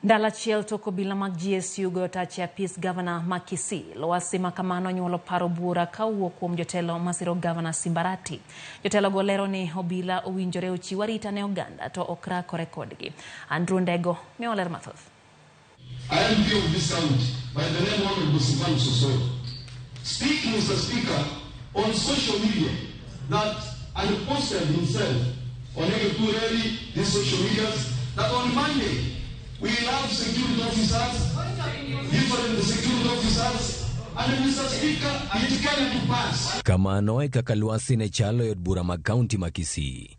Ndalo achiel tok obila mag GSU goyo tach e apis gavana ma Kisii. Lwasi ma kamano nyuolo paro buora ka owuok kuom jotelo masiro gavana Simba Arati. Jotelogo lero ni obila owinjore ochiw arita ne oganda to ok rakore kodgi. Andrew Ndego miyowa ler mathoth. MP of this county by the name Honorable Silvanus Osoro speak, Mr. Speaker, on social media that and posted himself on Egetureli, these social medias, that on Monday we will have security officers, different security officers, and Mr. Speaker, it came to pass. Kamano e kaka lwasi ne chalo e od bura mag kaunti ma Kisii.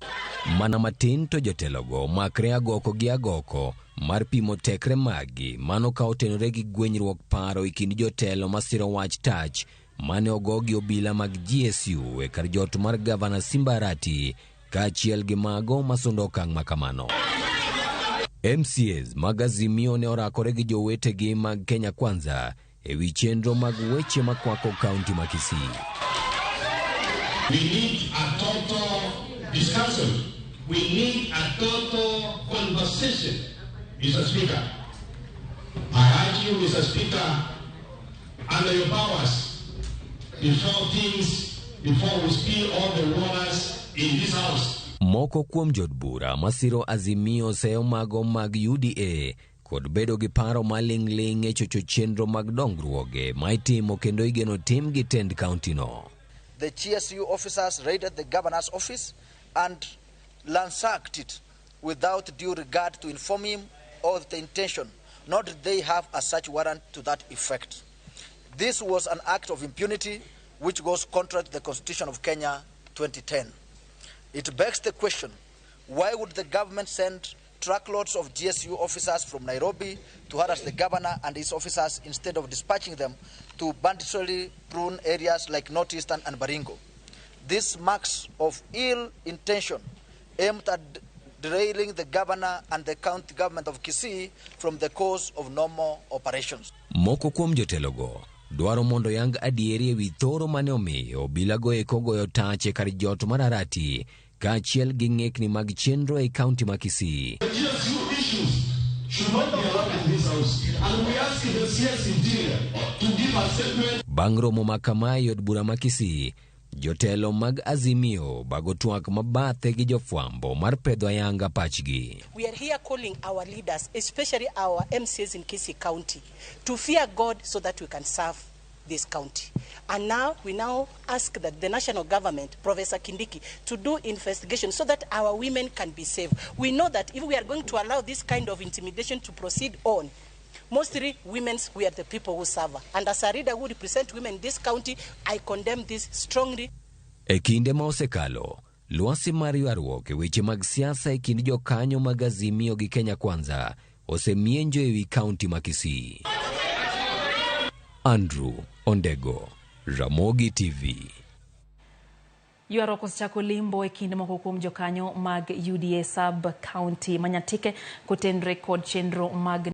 Mana matin to jotelogo makre agoko gi agoko mar pimo tekre maggi mano ka otenore gi gwenyruok paro e kind jotelo masiro wach tach mane ogo gi obila mag GSU e kar jot mar gavana Simba Arati kaachiel gi mago masundo okang' ma kamano. MCAs mag Azimio ne orakore gi jowetegi mag Kenya Kwanza e wi chenro mag weche makwako kaunti ma Kisii. We need a total discussion. We need a total conversation, Mr. Speaker. I urge you, Mr. Speaker, under your powers, before we spill all the waters in this house. Moko kuom jod bura masiro Azimio seyo mago mag UDA kod bedo gi paro maling'ling' e chocho chenro mag dongruoge ma itimo kendo igeno tim gi tend kauntino. The GSU officers raided the governor's office and ransacked it without due regard to inform him of the intention, nor did they have a search warrant to that effect. This was an act of impunity which goes contrary to the Constitution of Kenya 2010. It begs the question, why would the government send truckloads of GSU officers from Nairobi to harass the governor and his officers instead of dispatching them to banditry prone areas like Northeastern and Baringo? This marks of ill intention aimed at derailing the governor and the county government of Kisii from the course of normal operations. Moko kuom jotelogo dwaro mondo yang adieri ewi thoro mane omiyo obilago eko goyo tach e kar jot mar Arati kaachiel gi ng'ikni mag chenro e kaunti ma Kisii. The GSU issues should not be allowed in this house. And we ask the CS Interior to give a statement. Bang' romo ma kama e od bura ma Kisii, jotelo mag Azimio bago twak mabathe gi jofwambo mar pedho ayanga pachgi. We are here calling our leaders, especially our MCAs in Kisii County, to fear God so that we can serve this county. And now we now ask that the national government, Professor Kindiki, to do investigation so that our women can be safe. We know that if we are going to allow this kind of intimidation to proceed on, mostly women, we are the people who suffer. And as a leader who represent women in this county, I condemn this strongly. E kinde ma osekalo, lwasi mar ywaruok e weche mag siasa e kind jokanyo mag Azimio gi Kenya Kwanza osemienjo ewi kaunti ma Kisii. Andrew Ondego, Ramogi TV. Ywaruok osechako limbo e kind moko kuom jokanyo mag UDA sub county ma Nyatike kotenre kod chenro mag